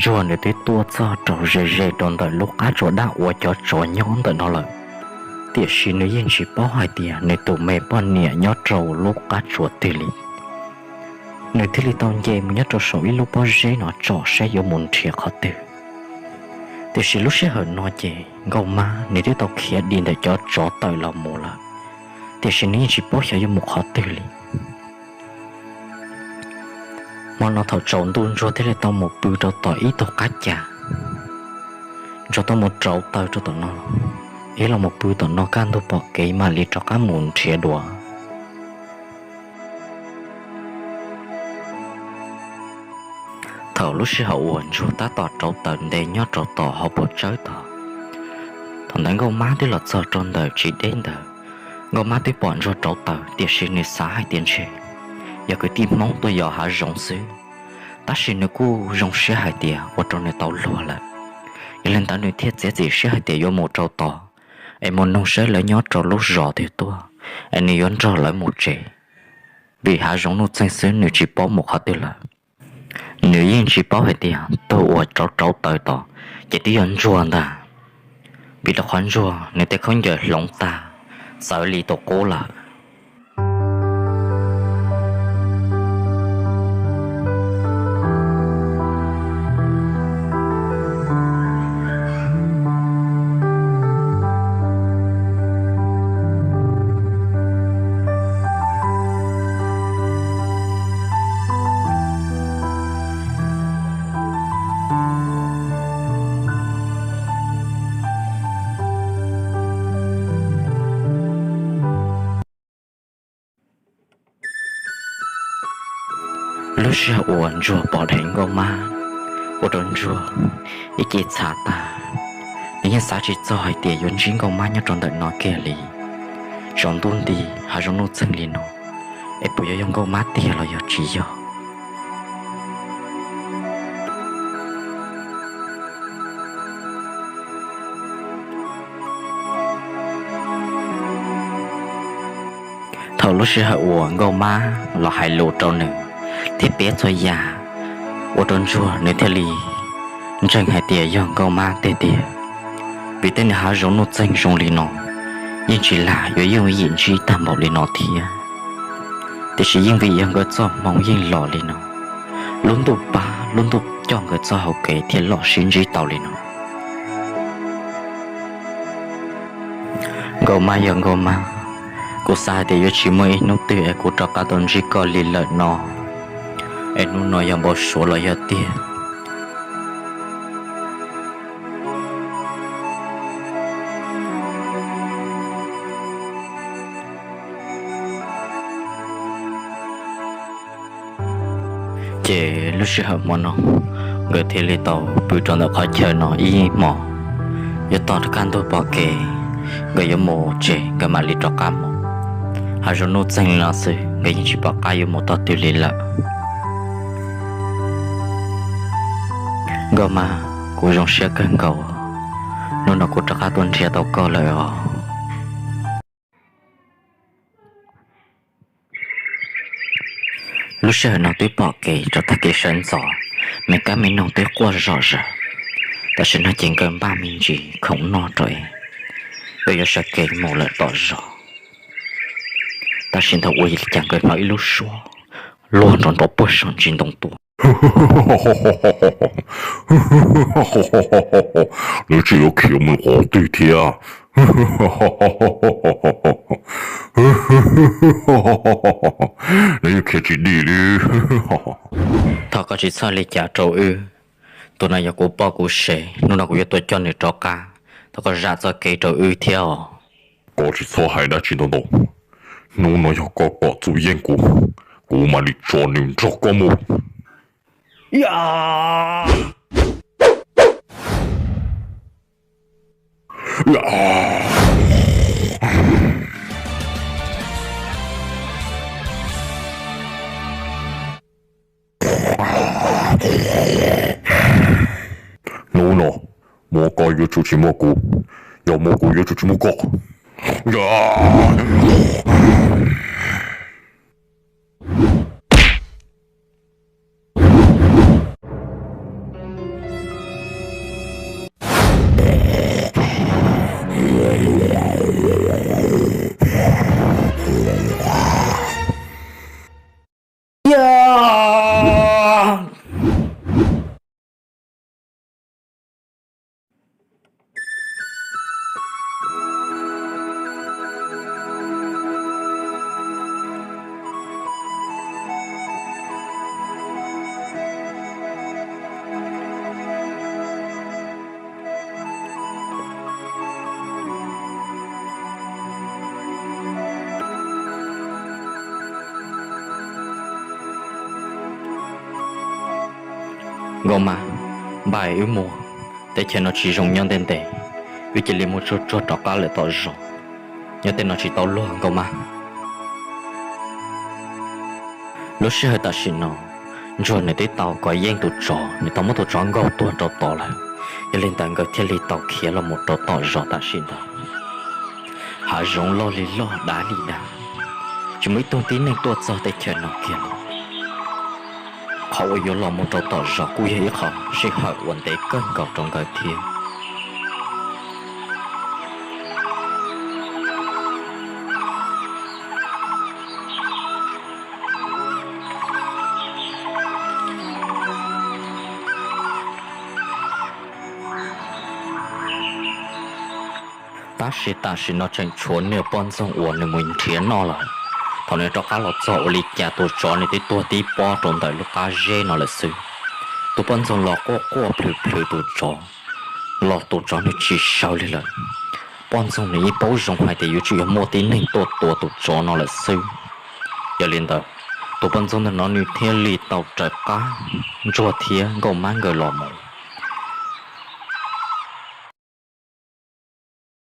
Ntsuag nws twb tuaj txog rau ze ze rau ntawm lub qab tsuas dab uas cov tsov nyob ntawm no lawm, tiam sis nws yeej tsis paub hais tias nws tus me poj niam nyob rau lub qab tsuas twg li. Nws thiaj li tau nce mus nyob rau saum ib lub pob zeb no tsom saib yuav mus nrhiav qhov twg. Tiam sis lub sij hawm no ces Nkauj Mab nws twb tau khiav dim ntawm cov tsov tawm los mus lawm, tiam sis nws yeej tsis paub xyov yuav mus qhov twg li. Hmo no thaum tsaus ntuj Ntsuag thiaj li tau mus pw rau tom ib tug qab ca. Ntsuag tau mus rauv taws rau tom no, ib los mus pw tom no kaj ntug pom kev mam li rov qab mus nrhiav dua. Thaum lub sij hawm uas Ntsuag tab tom rauv taws nte nyob rau tom hauv paus tsawb tod, thaum ntawd Nkauj Mab twb los txog rau ntawm tsis deb ntawd. Nkauj Mab twb pom Ntsuag rauv taws tiam sis nws xav hais tias ntshe yog kwv tij Hmoob tuaj yos hav zoov xwb, tab sis nws kuj zoo siab hais tias ua rau nws tau luag lawm. Yog li ntawd nws thiaj txiav txim siab hais tias yuav mus rau tod es mus nug saib lawv nyob rau lub zos twg tuaj es nws yuav nrog lawv mus tsev, vim hav zoov nuj txeeg xwb nws tsis paub mus qhov twg lawm. Nws yeej tsis paub hais tias tus uas rauv rauv taws tod ces twb yog Ntsuag ntag, vim rau qhov Ntsuag nws tej khaub ncaws hloov tag, txawv li tus qub lawm. Lub sij hawm uas Ntsuag pom dheev Nkauj Mab, ua rau Ntsuag ib ce txhav tag. Nws yeej xav tsis txog hais tias yuav ntsib Nkauj Mab nyob rau ntawm no kiag li. Tsaus ntuj nti hav zoov nuj txeeg li no, es puas yuav yog Nkauj Mab tiag los yog tsis yog? Thaum lub sij hawm uas Nkauj Mab los hais lus rau nws thiab piav txhua yam, ua rau Ntsuag nws thiaj li ntseeg hais tias yog Nkauj Mab tiag tiag. Vim tej niag hav zoov nuj txeeg zoo li no yeej tsis lam yuav yooj yim ntsib tag npaum li no thiab. Tiam sis yeej vim yog nkawd txoj hmoov yeej los li no, lub ntuj pab lub ntuj coj nkawd txoj hauv kev thiaj loj sib ntsib tau li no. Nkauj Mab yog Nkauj Mab, kuv xav hais tias yuav tsis muaj ib hnub twg es kuv rov qab tau ntsib koj li lawm no, es hnub no yog npau suav los yog tiag? Ces lub sij hawm hmo no nkawd thiaj li tau pw rau ntawm qhov chaw no ib hmos. Yuav tos rau kaj ntug pom kev, nkawd yuav mus tsev nkawd mam li rov qab mus. Hav zoov nuj txeeg li no xwb nkawd yeej tsis pom qab yuav mus tog twg li lawm. Nkauj Mab, kuv zoo siab kawg nkaus, hnub no kuv rov qab tuaj nrhiav tau koj lawm os. Lub sij hawm no twb pom kev rau tag kev sawv ntxov, me kab me noog twb quaj zom zaws. Tam sim no ces nkawd npaj me ntsis khoom noj rau es nkawd yuav sawv kev mus lawm tom zos. Tam sim ntawd ua li cas nkawd hnov ib lub suab luag nrov nrov puag saum ntsis ntoo tuaj. Nws tseem yuav khiav mus qhov twg thiab? Nws yeej khiav tsis dim li. Thov koj tsis txhob li cas rau wb. Tus no yog kuv poj kuv sev, hnub no kuv yuav tuaj coj nws rov qab. Thov koj zam txoj kev rau wb thiab os. Koj tsis txhob hais dab tsi ntau ntau. Hnub no yog koj kom txuj yeej kuv, kuv mam li tso nws nrog koj mus. Hnub no muaj koj yuav tsum tsis muaj kuv, yog muaj kuv yuav tsum tsis muaj koj. Nkauj Mab, npaj wb mus, teb chaws no tsis zoo nyob ntev ntev, wb cia li mus tsuag tsuag rov qab lawm tom zos. Nyob tej no tsis tau luag Nkauj Mab. Lub sij hawm tam sim no, Ntsuag nws twb tau kov yeej tus tsov, nws tau muab tus tsov nkaug tuag rau tod lawm. Yog li ntawd nkawd thiaj li tau khiav los mus rau tom zos tam sim ntawd. Hav zoov loj li loj, dav li dav, tsis muaj ib tug tib neeg tuaj txog teb chaws no kiag li. Qhov uas yuav los mus rau tom zos kuj yog ib qho sij hawm uas ntev kawg nkaus rau nkawd thiab. Tab sis tam sim no tseem tshuav niag poj ntxoog uas nws mus nrhiav noj lawm. Thaum nws rov qab los txog ua li cas tus tsov nws twb tuag tib pob rau ntawm lub qab zeb no lawm xwb. Tus poj ntxoog los quaj quaj plhws plhws tus tsov, los tus tsov nws tsis sawv li lawm. Poj ntxoog nws yeej paub zoo hais tias yuav tsum yog muaj tib neeg tuaj tua tus tsov no lawm xwb. Yog li ntawd, tus poj ntxoog ntawm no nws thiaj li tau raws qab Ntsuag thiab Nkauj Mab nkawd los mus.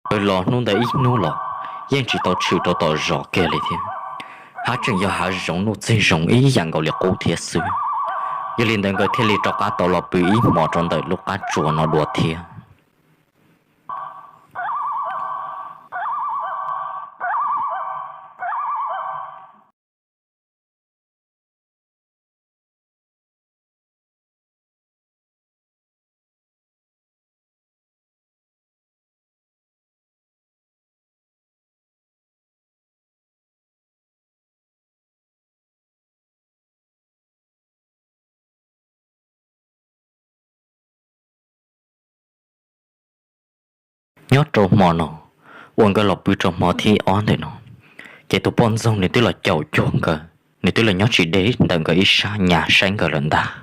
Nkawd los hnub ntawd ib hnub los yeej tsis tau tshwm rau tom zos kiag li thiab. Hab tseem yog hav zoov nuj txeeg zoo ib yam nkaus li qub thiab xwb. Yog li ntawd nkawd thiaj li rov qab tau los pw ib hmos rau ntawm lub qab tsuas no dua thiab. Nyob rau hmo no, uas nkawd los pw rau hmo thib ob ntawm no, ces tus poj ntxoog nws twb los caum cuag nkawd, nws twb los nyob tsis deb ntawm nkawd ib sab nyas saib nkawd lawm ntag.